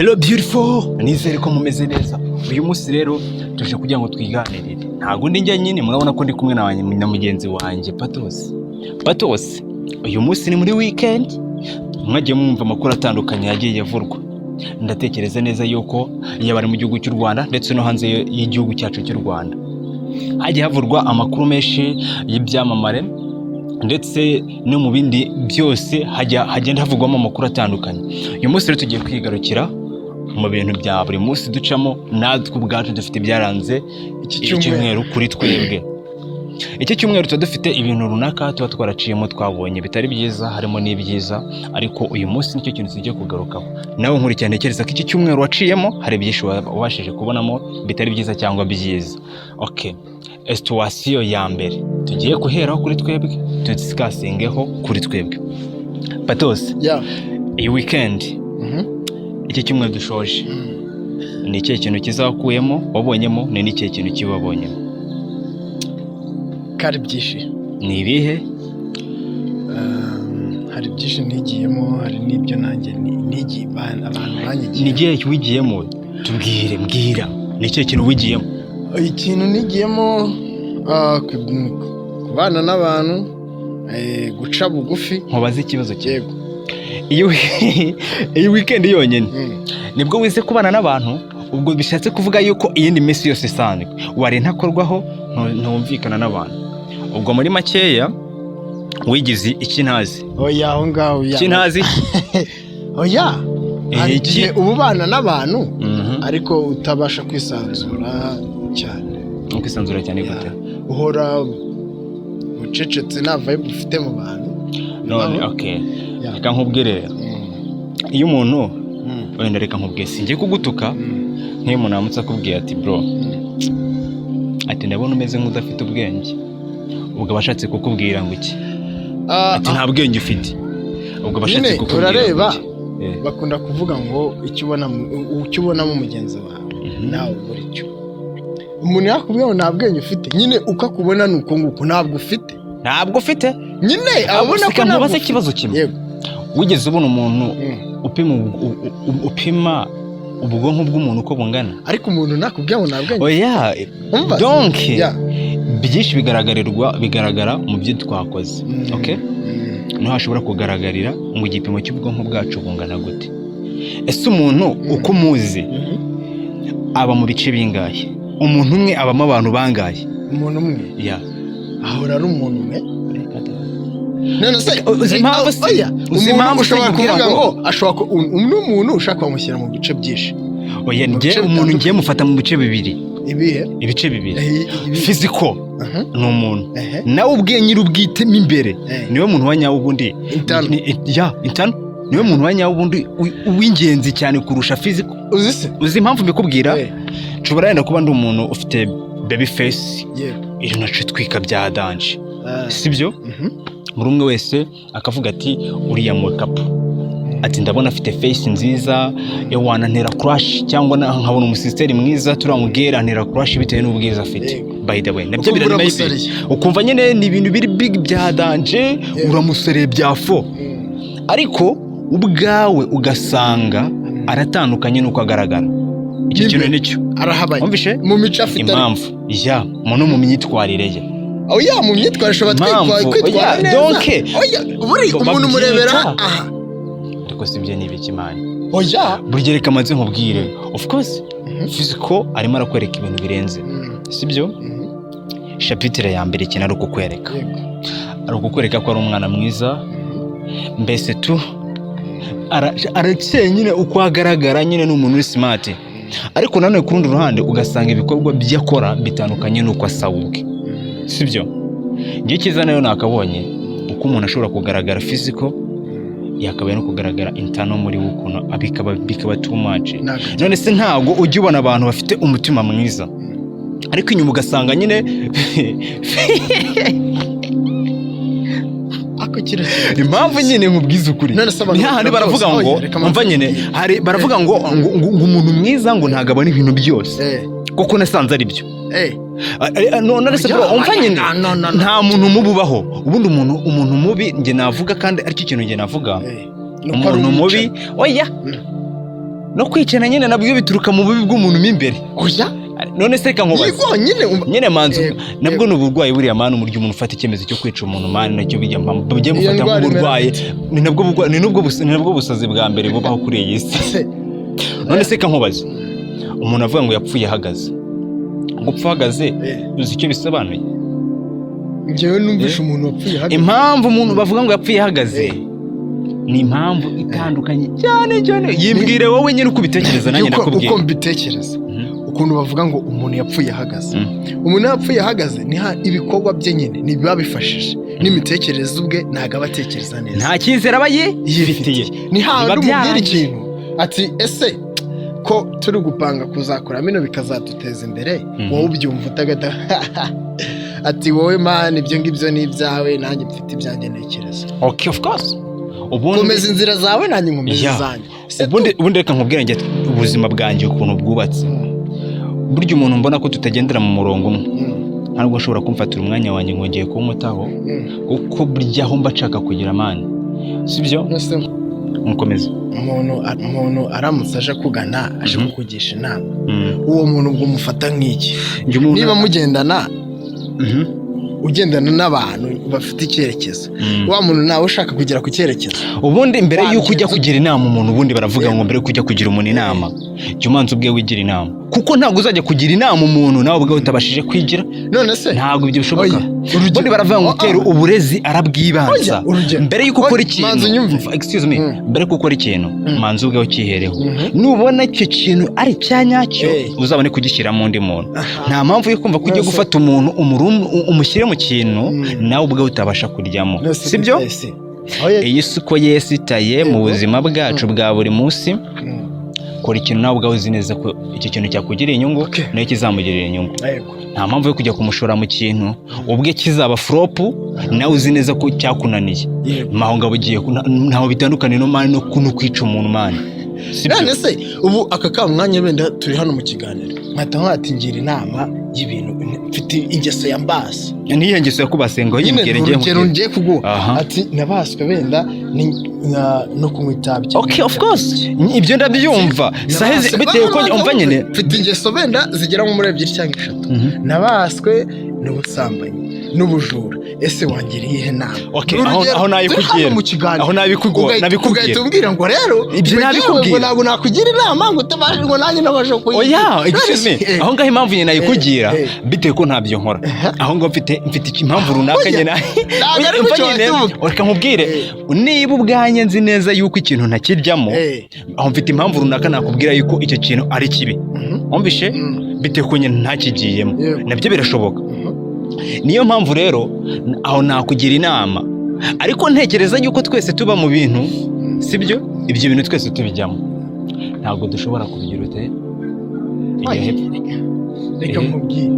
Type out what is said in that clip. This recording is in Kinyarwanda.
Hello beautiful, nizere ko mumeze neza. Uyu munsi rero tuje kugira ngo twiganirire. Ntabwo ndi njye nyine, murabona ko ndi kumwe na mugenzi wanjye Patos. Patos, uyu munsi ni muri weekend, mwagiye mwumva amakuru atandukanye yagiye avurwa. Ndatekereza neza yuko yaba ari mu gihugu cy'u Rwanda ndetse no hanze y'igihugu cyacu cy'u Rwanda, hagiye havurwa amakuru menshi y'ibyamamare, ndetse no mu bindi byose hagenda havugwamo amakuru atandukanye. Uyu munsi rero tugiye kwigarukira mu bintu bya buri munsi ducamo, natwe ubwacu dufite ibyaranze iki iki cyumweru kuri twebwe. Iki cyumweru tuba dufite ibintu runaka tuba twaraciyemo, twabonye bitari byiza, harimo n'ibyiza, ariko uyu munsi nicyo kintu tugiye kugarukaho. Nawe nkurikirane, ntekereza ko iki cyumweru waciyemo hari byinshi wabashije kubonamo bitari byiza cyangwa byiza. Okay, situation ya mbere tugiye guheraho kuri twebwe, tudiscussingeho kuri twebwe. Patos, iyi weekend, iki cyumweru dushoje, ni ikihe kintu cyiza wakuyemo, wabonyemo, ni n'ikihe kintu kibi wabonyemo? Kari byinshi. Ni ibihe? Hari byinshi nigiyemo, hari n'ibyo nanjye nigiye abantu banyigiye. Ni igihe wigiyemo? Tubwire, mbwira, ni ikihe kintu wigiyemo? Ikintu nigiyemo, kubana n'abantu, guca bugufi. Nkubaze ikibazo kimwe. Yego. Iyi weekend yonyine nibwo wize kubana n'abantu? Ubwo bishatse kuvuga yuko iyindi minsi yose isanzwe wari ntakorwaho, ntumvikana n'abantu. Ubwo muri makeya wigize iki ntazi? Oya, aho ngaho oya. Iki ntazi. Oya, hari Iki? igihe uba ubana n'abantu ariko utabasha kwisanzura cyane. Kwisanzura cyane gute? Uhora ucecetse, nta vibe ufite mu bantu. None Bibaho. okay, reka nkubwire rero. Iyo umuntu, wenda reka nkubwire, singiye kugutuka, nk'iyo umuntu aramutse akubwiye ati: "Bro," ati: "Ndabona umeze nk'udafite ubwenge," ubwo aba ashatse kukubwira ngo iki? Ati: "Nta bwenge ufite." Ubwo aba ashatse Nyine, kukubwira ngo urareba, iki? Bakunda kuvuga ngo icyo ubonamo mugenzi wawe, nawe ubura icyo. Umuntu yakubwiye ngo nta bwenge ufite, nyine uko akubona ni uko nguko, ntabwo ufite. Ntabwo ufite. Nyine abona ko Reka ntabwo nkubaze ufite. ikibazo kimwe. Yego. Wigeze ubona umuntu upima upima ubwonko bw'umuntu uko bungana? Ariko umuntu nakubwiye ngo nta bwenge, Oya. Umva. Donc byinshi bigaragara mu byo twakoze. Okay, niho hashobora kugaragarira ngo igipimo cy'ubwonko bwacu bungana gute. Ese umuntu uko umuzi, aba mu bice bingahe? Umuntu umwe abamo abantu bangahe? Umuntu umwe Ya. ahora ari umuntu umwe. None se Uzi impamvu se? Oya, Uzi umuntu impamvu se ushobora nkubwira kuvuga ngo ashobora n'umuntu ushaka bamushyira mu bice byinshi. Oya, Mu njye bice umuntu bitandukanye. ngiye mufata mu bice bibiri. Ibihe? Ibice bibiri. Ibihe? Physical ni umuntu nawe ubwe nyiri ubwite mo imbere, niwe muntu wa nyawe ubundi. Internal. Ya, internal niwe muntu wa nyawe ubundi w'ingenzi cyane kurusha physical. Uzi se? Uzi impamvu mbikubwira? Nshobora wenda kuba ndi umuntu ufite baby face iri naco twika bya danger, sibyo? Buri umwe wese akavuga ati: "Uriya mugabo," ati: "ndabona afite face nziza, ewana antera crush," cyangwa nkabona umusisiteri mwiza turamubwira antera crush bitewe n'ubwiza afite. By the way, nabyo Ukumva birarema. uramusariye. Ukumva nyine ni ibintu biri big bya danger, uramusereye bya fo, ariko ubwawe ugasanga aratandukanye n'uko agaragara. Icyo kintu Nibyo. nicyo Arahabanye wumvishe mu mico afite ariko. Impamvu ya no mu myitwarire ye. Oya, mu myitwarire ashobora Impamvu, kwitwara oya, neza. Donc, Oya, buri umuntu babyita- umurebera aha. Ariko si ibyo ni ibiki, man? Oya. Burya reka manze nkubwire, of course physical arimo arakwereka ibintu birenze, sibyo? Chapitre ya mbere, ikintu ari ukukwereka, ari ukukwereka ko ari umwana mwiza, mbese tu arakeye nyine, uko agaragara nyine ni umuntu uri smart, ariko nanone ku rundi ruhande ugasanga ibikorwa bye akora bitandukanye n'uko asa ubwe, sibyo? Ngiye cyiza nayo nakabonye uko umuntu ashobora kugaragara physical, yakabaye no kugaragara internal muri we, ukuntu bikaba too much. None se ntabwo ujya ubona abantu bafite umutima mwiza, ariko inyuma ugasanga nyine Ako kira kintu. Impamvu nyine nkubwiza ukuri, None se abantu ni hahandi bakora baravuga byose? ngo Oya, reka manze umva nyine, nkubwire. hari baravuga ngo umuntu mwiza ngo ntabwo abona ibintu byose, kuko nasanze ari byo. None se Oya, bro, umva nyine, no, no, no, no. nta muntu mubi ubaho. Ubundi umuntu mubi njye navuga, kandi aricyo kintu njye navuga, Ni uko ari umuntu mubi, umwicanyi. Oya. No kwicana nyine nabwo bituruka mu bubi bw'umuntu mo imbere. Oya. None se reka nkubaze. Yego nyine Nyine manzu, nabwo ni uburwayi buriya, man. Umuryo umuntu ufata icyemezo cyo kwica umuntu, man, nacyo bijya bijya Iyo mufata ndwara nk'uburwayi. Ni nabwo burwayi, ni nabwo busazi bwa mbere bubaho kuri iyi si. Se, None se reka nkubaze, umuntu avuga ngo yapfuye ahagaze, gupfa uhagaze, uzi icyo bisobanuye? Njyewe numvishe umuntu wapfuye ahagaze. Impamvu umuntu bavuga ngo yapfuye ahagaze ni impamvu itandukanye cyane cyane. Yimbwire wowe nyine uko ubitekereza, nanjye Uko ndakubwira. mbitekereza, ukuntu bavuga ngo umuntu yapfuye ahagaze, umuntu yapfuye ahagaze ni ibikorwa bye nyine ntibiba bifashije n'imitekerereze ubwe, ntabwo aba atekereza neza. Nta cyizere aba yifitiye. Ni hahandi Biba umubwira byarangiye. ikintu ati: "Ese ko turi gupanga kuzakora bino bikazaduteza imbere?" Wowe ubyumva utagata ati: "Wowe man, ibyo ngibyo ni ibyawe, nanjye mfite ibyanjye ntekereza." Okay, of course, ubundi "Komeza inzira zawe, nanjye nkomeza izanjye." Se Ubundi reka nkubwire njye ubuzima bwanjye ukuntu bwubatse. Burya umuntu mbona ko tutagendera mu murongo umwe, ntabwo ashobora kumfatira umwanya wanjye ngo ngiye kuwumutaho, kuko burya aho mba nshaka kugira, man, sibyo? Ese Mukomeze. umuntu aramutse aje akugana, aje kukugisha inama, uwo muntu ubwo umufata nk'iki? Njye umuntu Niba mugendana, ugendana n'abantu bafite icyerekezo, wa muntu nawe ushaka kugera ku cyerekezo. Ubundi mbere y'uko ujya Wabigenza kugira inama umuntu, ubundi baravuga ngo mbere y'uko ujya kugira umuntu inama, jya umanza ubwe wigira inama, kuko ntabwo uzajya kugira inama umuntu nawe ubwawe utabashije kwigira. None se Ntabwo ibyo bishoboka. Oya, urugero. Ubundi baravuga ngo Oh, utera ah. uburezi arabwibanza. Oya, urugero. Mbere y'uko ukora Oya, ikintu, manza unyumve. Excuse me, mbere y'uko ukora ikintu, manza ubwawe ukihereho. Nubona icyo kintu ari icya nyacyo, uzabone kugishyiramo undi muntu. Nta mpamvu yo kumva ko ugiye None se- gufata umuntu umushyire mu kintu nawe ubwawe utabasha kuryamo. None se Sibyo? ese, oya. Iyi si uko yesitaye mu buzima bwacu bwa buri munsi, kora ikintu nawe ubwawe uzi neza ko icyo kintu cyakugirira inyungu, nawe kizamugirira inyungu. Nta mpamvu yo kujya kumushora mu kintu ubwe kizaba flop, nawe uzi neza ko cyakunaniye. Aho ngabo ugiye ntaho bitandukaniye no, man, no kwica umuntu, man, sibyo? None se ubu aka ka mwanya wenda turi hano mu kiganiro, nkahita nkati ngira inama y'ibintu, mfite ingeso ya mbasi. Niyo ngeso yakubase ngo Nyine yimbwire njye urugero nkubwire. ngiye kuguha, ati nabaswe wenda no kunywa itabi. Okay, of course, ibyo ndabyumva sahizi bitewe ko umva nyine. Mfite ingeso wenda zigera nko muri ebyiri cyangwa eshatu, nabaswe n'ubusambanyi n'ubujura, ese wangira iyihe nama? Okay, Ni urugero, aho turi nayikubwira. hano mu kiganiro. Aho nabikubwira. Ugahita umbwira ngo rero Ibyo ngo nabikubwira. ngo ntabwo nakugira inama, ngo utabashe, ngo nanjye nabasha kuyigira. Oya, excuse me, aho ngaho impamvu nyine nayikugira, bitewe ko ntabyo nkora, aho ngaho mfite impamvu runaka. Oya, Nyine ntabwo ari umva gutyo nyine, wahita reka nkubwire, niba ubwanjye nzi neza yuko ikintu ntakiryamo, aho mfite impamvu runaka nakubwira yuko icyo kintu ari kibi. Wumvishe? Bitewe ko nyine ntakigiyemo. Nabyo birashoboka. Niyo mpamvu rero aho nakugira inama, ariko ntekereza yuko twese tuba mu bintu, sibyo? Ibyo bintu twese tubijyamo, ntabwo dushobora kubigira ute igihe hepfo. Reka nkubwire.